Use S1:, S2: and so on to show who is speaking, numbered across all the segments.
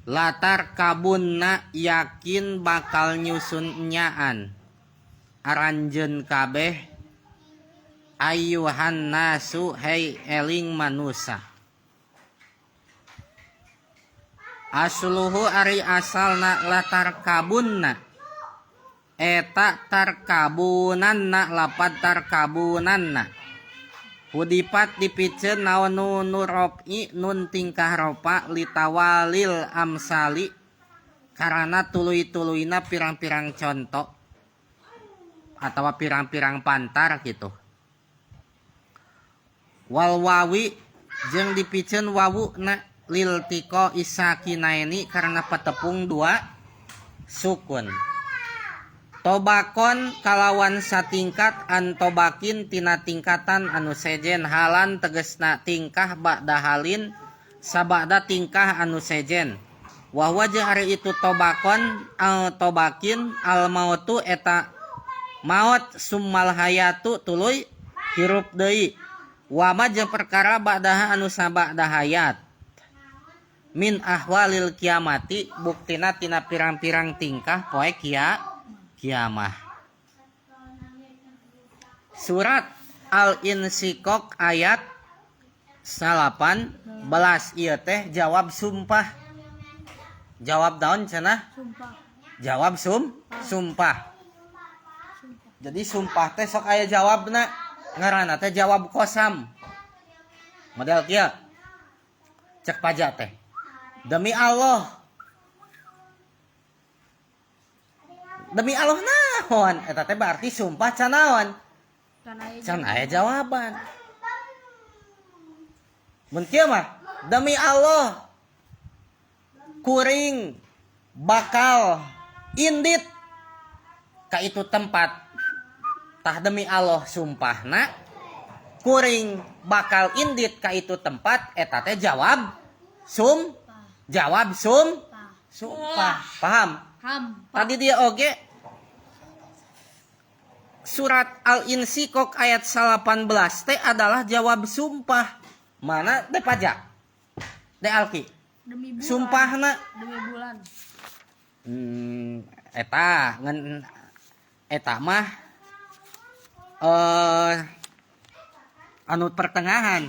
S1: Latarkabunna yakin bakal nyusun enyaan aranjeun kabeh ayyuhan nasu hei eling manusa. Asluhu ari asalna latarkabunna eta tarkabunanna lapad tarkabunanna. Hudipat dipiceun naon nunu rof'i nun tingkah rofa litawalil amsali karana tuluy-tuluyna pirang-pirang conto atawa pirang-pirang pantar kitu. Wal wawi jeung dipiceun wawu na liltiqa isakinaini karana patepung dua sukun. Tobakon kalawan satingkat an tobakin tina tingkatan anu sejen halan tegesna tingkah ba'da halin sabada tingkah anu sejen. Wahwa jeung ari itu tobakon al tobakin al mautu eta maot summal hayatu tuluy hirup deui. Wama jeung perkara ba'daha anu sabada hayat. Min ahwalil kiamati buktina tina pirang-pirang tingkah poe kiamah. Surat Al-Insyiqaq ayat 18 ieu teh jawab sumpah. Jawab naon cenah?
S2: Sumpah.
S1: Jawab sumpah. Jadi sumpah teh sok aya jawabna. Ngaranna teh jawab kosam. Model kieu. Cek pajak teh. Demi Allah. Demi Allah naon? Eta teh berarti sumpah can naon? Can aya jawaban. Mun kieu mah demi Allah kuring bakal indit ka itu tempat. Tah demi Allah sumpahna kuring bakal indit ka itu tempat eta teh jawab jawab sumpah. Paham? Tadi dia oge surat Al-Insyiqaq ayat 18 teh adalah jawab sumpah. Mana teh pajak? Teh alki.
S2: Demi bulan.
S1: Sumpahna.
S2: Demi bulan.
S1: Eta ngan eta mah anu pertengahan.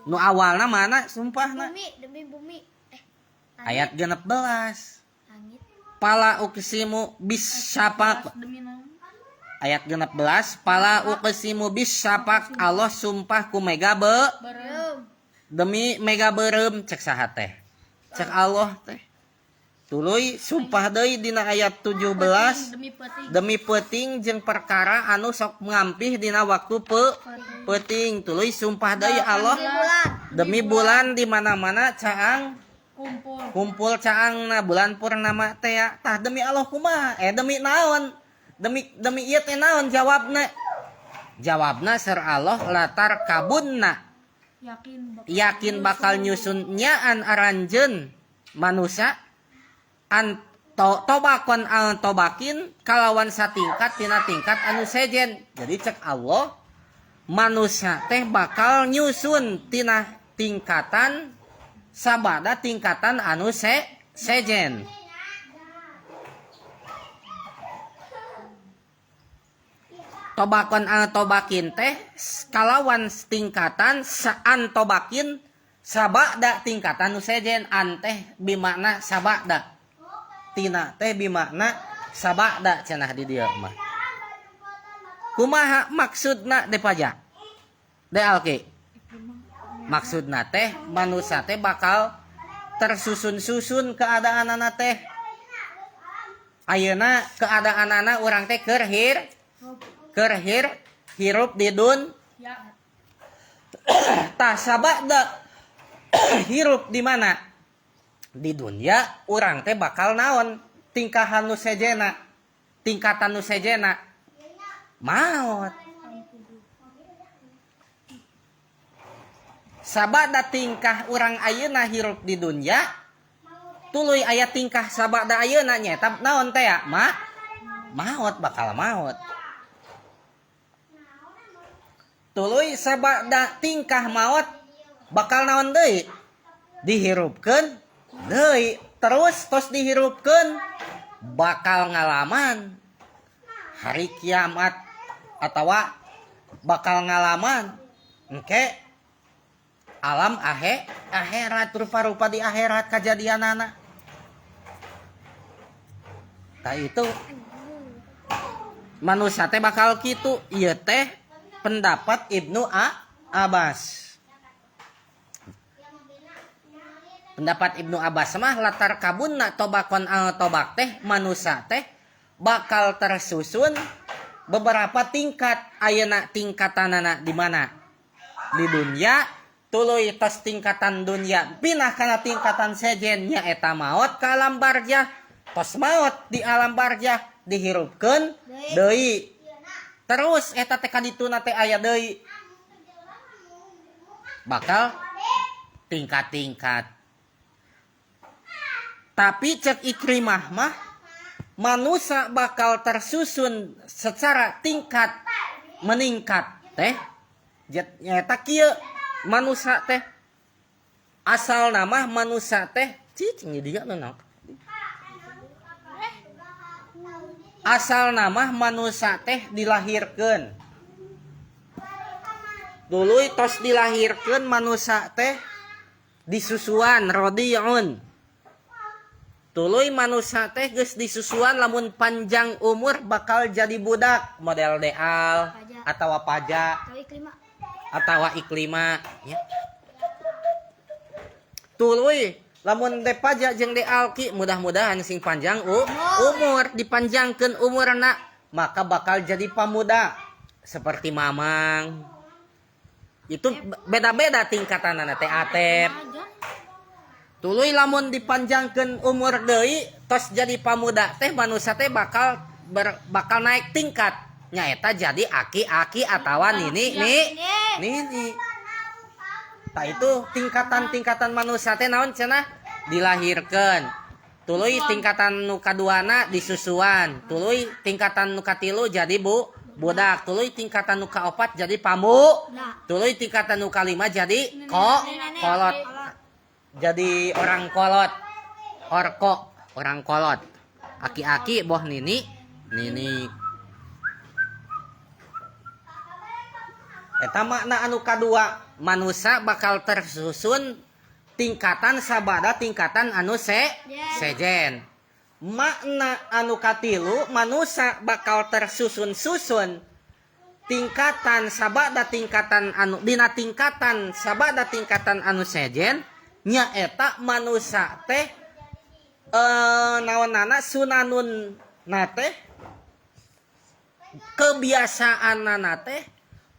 S1: Nu awalna mana sumpahna?
S3: Bumi, demi bumi.
S1: Ayat 16.
S3: Langit.
S1: Pala uqsimu bisyafaq.
S2: Demi naon?
S1: Ayat 16, pala uqsimu bisyafaq, Allah sumpah ku mega
S2: Beureum.
S1: Demi mega beureum cek saha teh? Cek Allah teh. Tuluy sumpah deui dina ayat 17,
S2: Demi peuting.
S1: Demi peuting jeung perkara anu sok ngampih dina waktu peuting. Tuluy sumpah deui Allah demi bulan di mana-mana caang
S2: kumpul.
S1: Kumpul caangna bulan purnama teh ya. Tah demi Allah kumaha? Demi naon? Demi ieu teh naon jawabna? Jawabna ser Allah latar kabunna.
S2: Yakin bakal
S1: Yakin bakal nyusun nyaan aranjeun manusia an tobakon al tobakin kalawan satingkat tina tingkat anu sejen. Jadi cek Allah manusia teh bakal nyusun tina tingkatan sabada tingkatan anu sejen. Tobakon al tobakin teh kalawan tingkatan saan tobakin sabada tingkatan nu sejen. An teh bimakna sabada, tina teh bimakna sabada cenah di dieu mah. Kumaha maksudna de pajak? De alki. Maksudna teh manusia teh bakal tersusun-susun keadaanana teh. Ayeuna keadaanana urang teh keur hirup di dun.
S2: Ya.
S1: Tah sabada hirup di mana? Di dunia urang teh bakal naon? Tingkahan nu sejena, tingkatan nu sejena maot. Sabada tingkah urang ayeuna hirup di dunia, tuluy aya tingkah sabada ayeuna nyaeta naon teh ya? Maot, bakal maot. Tuluy sabada tingkah maot bakal naon deui? Dihirupkeun deui. Terus tos dihirupkeun bakal ngalaman hari kiamat atawa bakal ngalaman engke alam akhirat, rupa-rupa di akhirat kajadianana. Tah, itu manusia teh bakal kitu. Ieu teh pendapat Ibnu Abbas. Pendapat Ibnu Abbas mah latarkabunna tobaqon an tobaq teh manusia teh bakal tersusun beberapa tingkat. Ayeuna tingkatanana di mana? Di dunia. Tuluy tos tingkatan dunia, pindah kana tingkatan sejen, nyaeta maot ke alam barjah. Tos maot di alam barjah, dihirupkeun deui. Terus eta teh kadituna teh aya deui, bakal tingkat-tingkat. Tapi cek Ikrimah mah manusia bakal tersusun secara tingkat meningkat teh nyata kieu. Manusia teh asal nama manusia teh cicing dia naon, asal nama manusia teh dilahirkan dulu. Tos dilahirkan, manusia teh disusuan, rodiun. Tuluy manusia teh geus disusuan, lamun panjang umur bakal jadi budak model deal
S3: Paja.
S1: Atau paja.
S3: Atau Iklima.
S1: Atau Iklima ya. Tuluy lamun de paja jeung de alki, mudah-mudahan sing panjang umur, dipanjangkeun umurna, maka bakal jadi pamuda seperti Mamang. Itu beda-beda tingkatan teh, Atep.
S2: Aja.
S1: Tuluy lamun dipanjangkeun umur deui, tos jadi pamuda teh manusia teh bakal naik tingkat, nyaeta jadi aki-aki atawa nini ni nini. Tah, itu tingkatan-tingkatan manusia teh naon cenah? Dilahirkeun, tuluy tingkatan nu kaduana disusuan, tuluy tingkatan nu katilu jadi budak, tuluy tingkatan nu kaopat jadi pamu
S3: Nah.
S1: tuluy tingkatan nu kalima jadi kolot, jadi orang kolot, orko, orang kolot, aki-aki boh nini nini. Eta makna anu kadua, manusia bakal tersusun tingkatan sabada tingkatan anu sejen. Makna anu katilu, manusia bakal tersusun-susun tingkatan sabada tingkatan anu dina tingkatan sabada tingkatan anu sejen, nyaeta manusia teh naonana, sunanun na teh, kebiasaan teh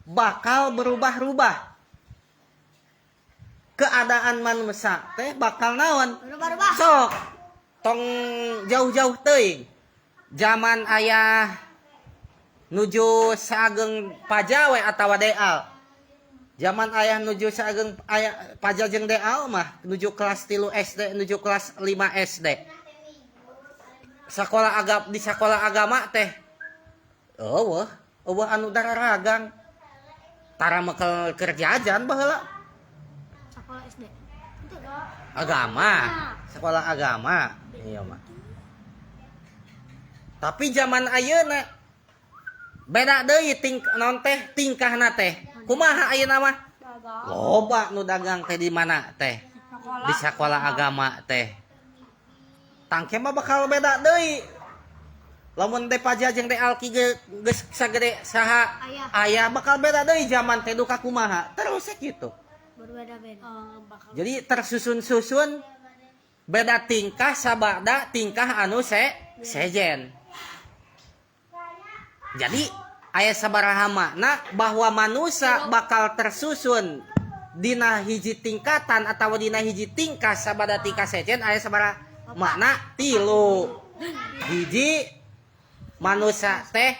S1: bakal berubah-ubah. Keadaan manusia teh bakal naon?
S3: Berubah-ubah.
S1: Sok tong jauh-jauh teuing, zaman ayah nuju saageng paja we atawa deal. Zaman ayah nuju saageng ayah paja jeung deal mah nuju kelas 3 SD, nuju kelas 5 SD, sekolah agama, di sekolah agama teh euweuh euweuh anu dararagang, tara mekel keur jajan baheula.
S3: Sekolah SD. Itu.
S1: Agama, sekolah agama, iya mah. Tapi zaman ayeuna beda deui. Naon teh, tingkahna teh kumaha ayeuna mah?
S2: Dagang.
S1: Loba nu dagang teh di mana teh?
S2: Sekolah.
S1: Di sekolah agama teh. Tangke mah bakal beda deui lamun teh paja jeung teh alki geus sagede saha.
S3: Ayah.
S1: Ayah bakal beda deui zaman teh duka kumaha terus ya gitu.
S3: Berbeda-beda.
S2: Bakal
S1: Jadi tersusun-susun beda tingkah sabada tingkah anu sejen. Jadi aya sabaraha makna bahwa manusia bakal tersusun dina hiji tingkatan atau dina hiji tingkah sabada tingkah sejen. Aya sabaraha makna? Tilu. Hiji, manusia teh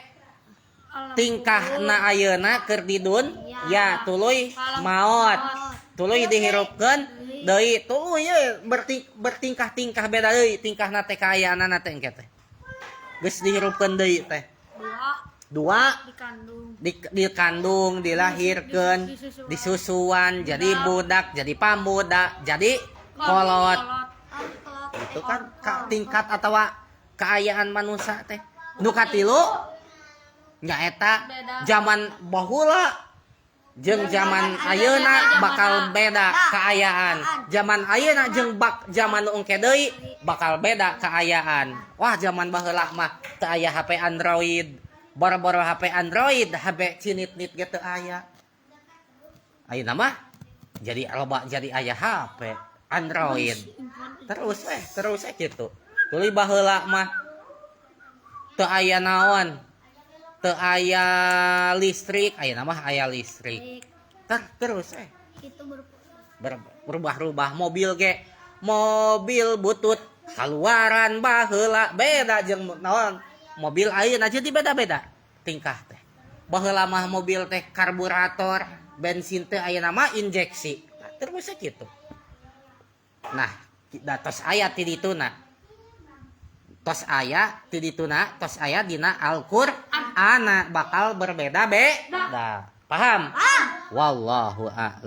S2: Alam
S1: tingkahna ayeuna keur di dunya, tuluy maot, tuluy dihirupkeun deui, tuluy ye bertingkah-tingkah beda deui tingkahna teh, kaayaanna teh engke teh geus dihirupkeun deui teh.
S2: Dua.
S1: Dua.
S2: Dikandung.
S1: Dikandung, dilahirkeun,
S2: Disusuan.
S1: Disusuan, jadi budak, jadi pamuda, jadi kolot.
S2: Kolot.
S3: Kolot.
S1: Gitu kan ka, tingkat atau kaayaan manusia teh. Nu katilu nyaeta
S2: Beda.
S1: Zaman baheula jeung zaman ayeuna bakal beda kaayaan. Zaman ayeuna jeung bak zaman nu engke deui bakal beda kaayaan. Wah, zaman baheula mah teu aya HP Android. Boro-boro HP Android, HP cinit-nit ge teu aya. Ayeuna mah jadi loba, jadi aya HP Android. Terus eh gitu. Tuluy baheula mah teu aya naon? Teu aya listrik, ayeuna mah aya listrik. Terus eh
S3: Itu
S1: berubah-rubah. Mobil ge, mobil butut keluaran baheula beda jeung naon, mobil ayeuna. Jadi beda-beda tingkah teh. Baheula mah mobil teh karburator, bensin teh, ayeuna mah injeksi. Nah, terus gitu. Nah, da tos aya ti dituna, tos aya ti dituna, tos aya dina Al-Qur'an, bakal berbeda beda. Paham? Wallahu a'lam.